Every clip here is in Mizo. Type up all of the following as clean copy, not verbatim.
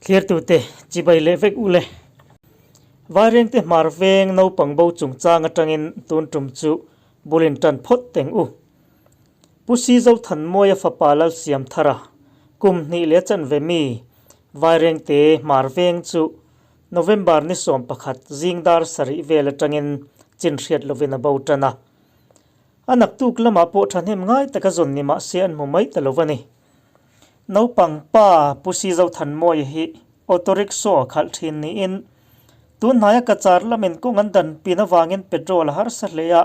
Thlirtute, chibai leh vek u le. Vairengte hmar veng naupang bo chungchang atangin tun tum chu bul in tan phawt teng u. Pu Sizo Thanmawia fapa Lalsiamthara, kum hnih leh chanve mi Vairengte hmar veng chu November ni 11 zingdar sarih vel atangin chin hriat lovin a bo tan a. A naktuk lamah pawh thahnem ngai taka zawn ni mahse an hmu mai ta lo a ni. Naupang pa Pu Sizo Thanmawia hi auto rickshaw a khalh thin niin tun hnaia Cachar lamin kawng an dan pin avangin petrol a harsa hle a,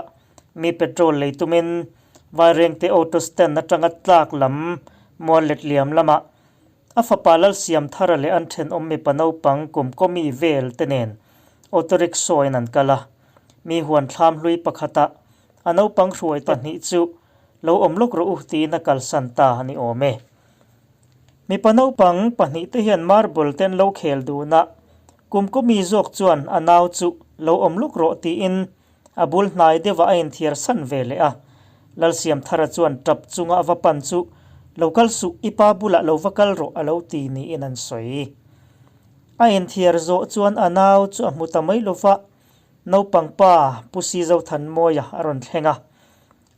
mi petrol lei tumin Vairengte auto stand atanga tlak lam mual letliam lamah a fapa Lalsiamthara leh an thenawm mipa naupang kum kawmi vel te nen auto rickshaw in an kal a, mi huan thlam hlui pakhatah a naupang hruai pahnih chu Lo awm lawk rawh u tiin a kalsan ta a ni awm e. Mipa naupang pahnih te hian marble te an lo khel dun a, kum kawmi zawk chuan a nau chu lo awm lawk rawh tiin a bul hnai deuhah a inthiar san ve leh a. Lalsiamthara chuan tap chunga a va pan chu lo kal suh, i pa bulah lo va kal rawh a lo ti niin an sawi. A inthiar zawh chuan a nau chu a hmu ta mai lova, naupang pa Pu Sizothanmawia a rawn thleng a.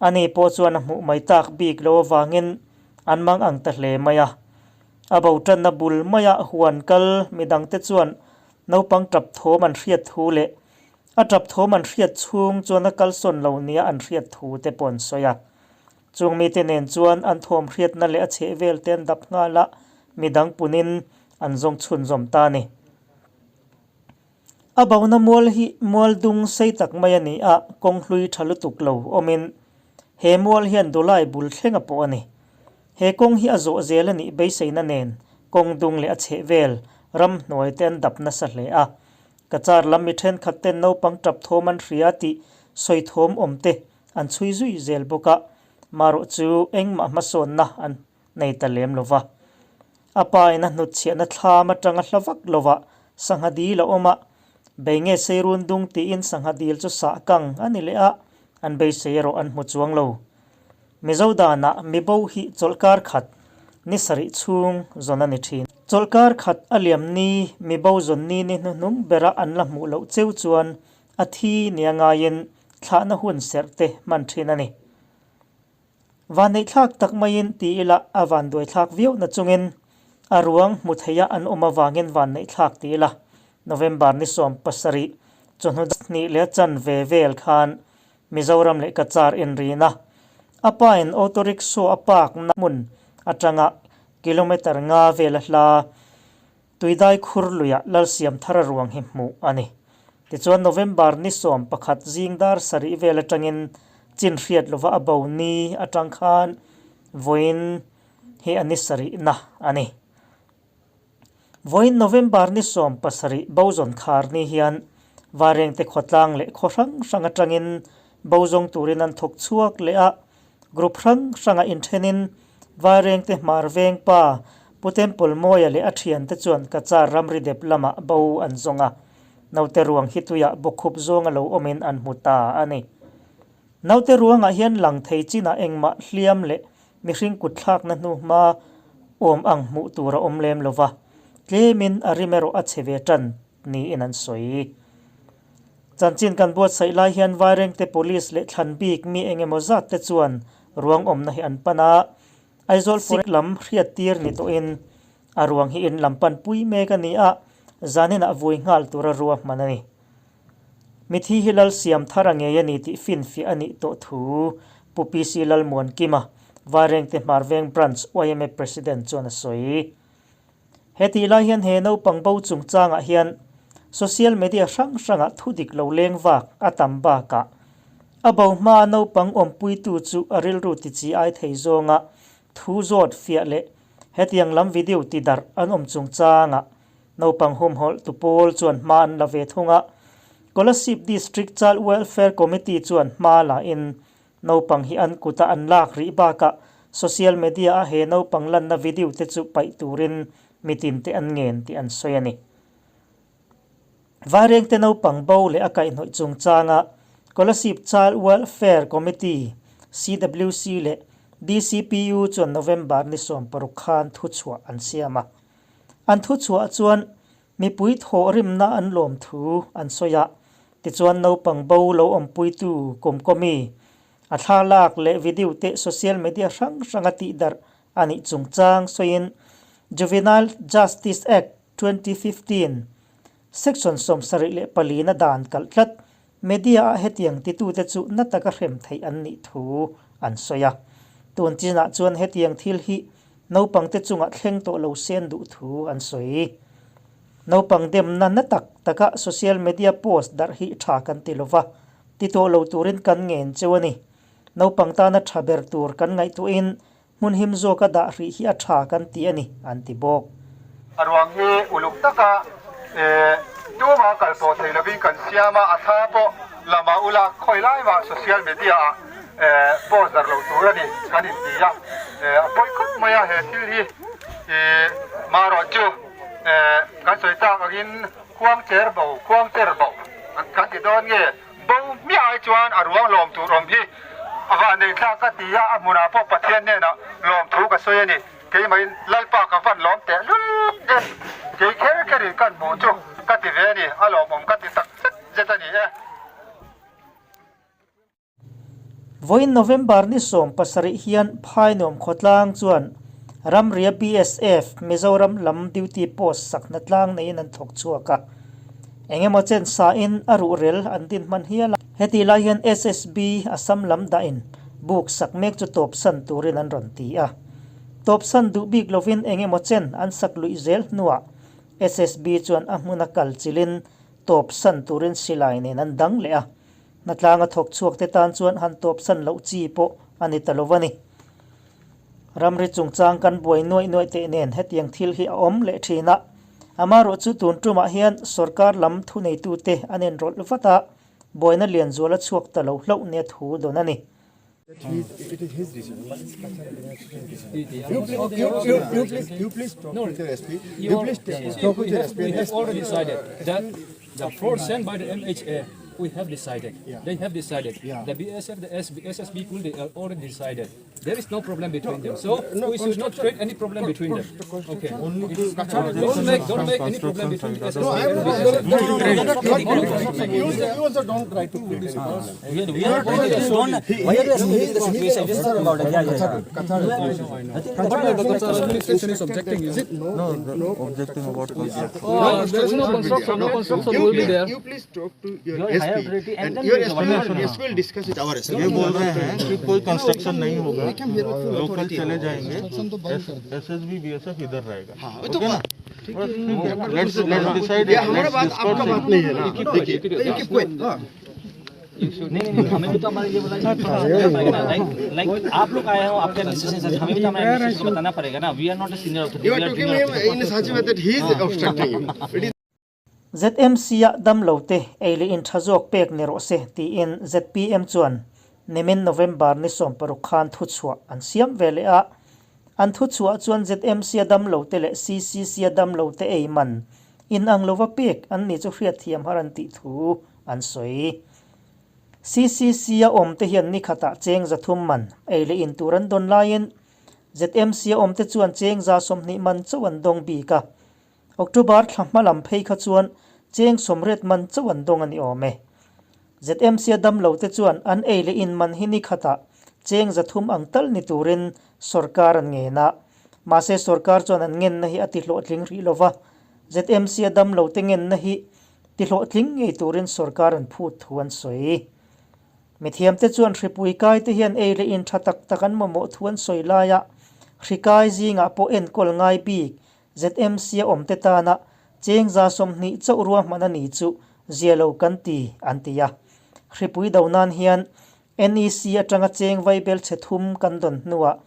Ani pawh chuan a hmuh mai tak bik lo avangin an mang ang ta hle mai a. A bo tanna bul maia huan kal midangte chuan naupang tap thawm an hriat thu leh a tap thawm an hriat chhung chuan a kalsawn lo nia an hriat thu te pawh an sawi a. Chung mite nen chuan an thawm hriatna leh a chhehvel te an dap nghal a, midang punin an zawng chhunzawm ta a ni. A bona mual hi mual dung sei tak mai a ni a, kawng hlui tha lutuk lo awmin he mual hian Dulai bul thleng a pawh a ni. He kawng hi a zawh zel a nih beiseina nen kawng dung leh a chheh vel ram hnuai te an dap nasa hle a. Cachar lam mi thenkhat ten naupang tap thawm an hria tih sawi thawm awm te an chhui zui zel bawk a, marawh chu engmah hmasawnna an nei ta lem lo va. A pa in a hnutchhiahna thlam atanga hla vak lovah sangha dil a awm a, bei nge sei run dung tiin sangha dil chu sah kang a ni leh a, an beisei erawh an hmu chuang lo. Mizo danah mibo hi chawlhkar khat ni sarih chhung zawn a ni thin. Chawlhkar khat a liam ni mibo zawn ni ni hnuhnung bera an la hmuh loh cheu chuan a thi nia ngaiin thlahna hun serh te hman thin a ni. Vanneihthlak tak maiin ti ila a vanduaithlak viau na chungin a ruang hmu theia an awm avangin vanneihthlak ti ila November ni 70 chawhnu hnih leh chan ve vel khan Mizoram leh Cachar inrina a pain auto rickshaw a park na hmun atanga kilometre nga vel a hla Tuidai khur luiah Lalsiamthara ruang hi hmuh a ni. Tichuan November ni 11 zing dar sarih vel atangin chin hriat lova a bo ni atang khan vawiin hi a ni sarihna a ni. Vawiin November ni 17 bo zawn khar ni hian Varengte khawtlang leh khaw hrang hrang atangin bo zawng turin an thawk chhuak leh a, Group hrang hranga inthenin Vairengte Hmar Veng pa Pu Temple Mawia leh a thiante chuan Cachar ramri dep lamah bo an zawng a, naute ruang hi tuiah bawkkhup zawnga lo awmin an hmu ta a ni. Naute ruangah hian lang thei chinah engmah hliam leh mihring kutthlakna hnuhma awm ang hmuh tur a awm lem lova, tlemin a rim erawh a chhe ve tan niin an sawi. Chanchin kan buatsaih lai hian Vairengte Police leh thlan bik mi eng emaw zat te chuan ruang awmna hi an pan a, Aizawl Sik lam hriat tir ni tawhin a ruang hi in lam pan pui mek a ni a, zaninah vui nghal tura ruahman a ni. Mithi hi Lalsiam thar a ngei a ni tih finfiah a nih tawh thu Pu PC Lalmuankima, Vairengte Hmarveng Branch yma President chuan a sawi. He tih lai hian he naupang bo chungchangah hian social media hrang hrangah thu dik lo leng vak a tam bakah a bo hmaa naupang awmpuitu chu a rilru ti chi ai thei zawnga thu zawt fiah leh hetiang lam video ti darh an awm chungchangah naupang humhawlh tu pawl chuan hma an la ve thung a. Kolasib District Child Welfare Committee chuan hma la in Naupang hi an kuta an lak rih bakah social media a he naupang lanna video te chu paih turin mitin te an ngen tih an sawi a ni. Vairengte naupang bo leh a kaihhnawih chungchanga Kolasib Child Welfare Committee, CWC, leh DCPU chuan November ni 60 khan thuchhuah an siam a. An thuchhuah chuan mipui thawhrimna an lawm thu an sawi a, tichuan naupang bo lo awmpuitu Kumkawmi a thlalak leh video te social media hrang hranga tihdarh a nih chungchang sawiin Juvenile Justice Act 2015 Section 74 na dan kalh tlat Media-ah hetiang titute chu na taka hrem theih an nih thu an sawi a. Tun chinah chuan hetiang thil hi naupangte chungah thleng tawh lo sen duh thu an sawi. Naupang demna na tak taka social media post darh hi tha kan ti lova, ti tawh lo turin kan ngen cheu a ni. Naupang tana tha ber tur kan ngaihtuahin Hmun him zawka dah hrih hi a tha kan ti a ni, an ti bawk. A ruang hi uluk taka tuma kal pawh thei lovin kan siam a, a thla pawh lama ula khawi lai mah social media ah post darh lo tur a ni kan inti a, a pawi khawp mai a he thil hi marawh chu kan sawi tak angin khuang cher bo khuang cher bo kan ti dawn nge. Bo hmiah ai chuan a ruang lawm tur awm hi a vah neih thlak ka ti a, a hmunah pawh Pathian hnenah lawmthu ka sawi a ni. Keimahin Lalpa ka van lawm teh lul e, kei kher kherin kan hmuh chu ka ti ve a ni, a lawmawm ka ti tak zet zet a ni e. Vawiin November ni 17 hian Phainuam khawtlang chuan ramria BSF Mizoram lam duty post sakna tlang neiin an thawk chhuak a. Eng emaw chen sain a ruhrel an din hman hial a. Hetih lai hian SSB Assam lam dahin buk sak mek chu tawpsan turin an rawn ti a. Tawpsan duh bik lovin eng emaw chen an sak luih zel hnuah SSB chuan a hmuna kal chilhin tawpsan turin silai nen an dang leh a. Hnatlanga thawk chhuak te tan chuan han tawpsan loh chi pawh a ni ta lo a ni. Ramri chungchang kan buai nuaih nuaih teh nen hetiang thil hi a awm leh thin a. Amaherawhchu tun tumah hian sorkar lam thuneitute an enrawlh vat a, buaina lianzual a chhuak ta lo hlauh nia thu dawn a ni. The force sent by the MHA, we have decided. Yeah. They have decided. Yeah. The BSF, the SB, SSB pool, they are already decided. There is no problem between them. So no, we should not create any problem between them. Okay. Don't make don't make any problem between the SSB and BSF. No, no, no. You also don't try to create any. We are don't. Why are you asking the situation? Just about it. Yeah, yeah. But the administration is objecting, is it? No, no, objecting about construction. Oh, there is no construction. No construction will be there. You please talk to your SP and your SP will discuss with our SP. ये बोल रहे हैं कि कोई construction नहीं होगा, local चले जाएंगे, एसएसबी बीएसएफ इधर रहेगा। ओके ना? Let's let's decide. ये हमारा बात आपका बात नहीं है ना। देखिए, you keep quiet. नहीं नहीं, हमें भी तो हमारे ये बोला पड़ेगा ना। लाइक आप लोग आए हो आपके एडमिनिस्ट्रेशन से, हमें भी तो हमारे एडमिनिस्ट्रेशन को बताना पड़ेगा ना। We are not a senior authority. You are talking in such a way that he is obstructing you. It is ZMC-ah damlote ei leh in tha zawk pek ni rawh se tiin zpm chuan nimin November ni 16 khan thuchhuah an siam ve leh a. An thuchhuah chuan ZMC-a damlote leh CCC-a damlote ei man inang lova pek an ni chu hriatthiam har an tih thu an sawi. CCC-a awmte hian ni khatah cheng 300 man ei leh in tur an dawn laiin ZMC-a awmte chuan cheng 120 man chauh an dawng bik a. October thla hma lam phei kha chuan cheng 80 man chauh an dawng a ni awm e. ZMC-a damlote chuan an ei leh in man hi ni khatah cheng 300 ang tal ni turin sorkar an ngen a. Mahse sorkar chuan an ngenna hi a tihlawhtling rih lova, ZMC-a damlote ngenna hi tihlawhtling ngei turin sorkar an phut thu an sawi. Mithiamte chuan hripui kaite hian ei leh in tha tak tak an mamawh thu an sawi laia hri kai zingah pawh enkawl ngai bik ZMC-a awmte tana cheng 120 chauh ruahman a ni chu zia lo kan ti, an ti a. Hripui do nan hian NEC atanga cheng vaibel chhe thum kan dawn hnuah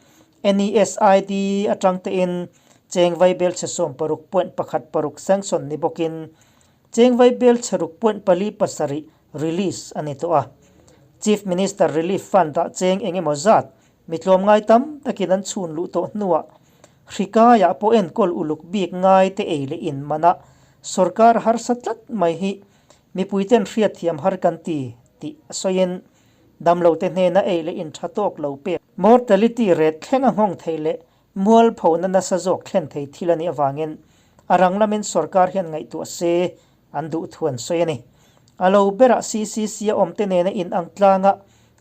NESID atang tein cheng vaibel chhe 16.16 sanction ni bawkin cheng vaibel chhe 6.47 release a ni tawh a. Chief Minister Relief Fund-ah cheng eng emaw zat mi tlawmngai tam takin an chhun luh tawh hnuah hri kaiah pawh enkawl uluk bik ngai te ei leh in manah sorkar harsa tlat mai hi mipuiten hriatthiam har kan ti tih a sawiin damlote hnena ei leh in tha tawk lo pek mortality rate thleng a nghawng thei leh mualphona nasa zawk thlen thei thil a nih avangin A rang lamin sorkar hian ngaihtuah se an duh thu an sawi a ni. A lo berah CCC a awmte nena inang tlanga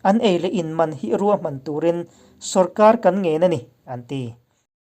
an ei leh inman hi ruahman turin sorkar kan ngen a ni, an ti.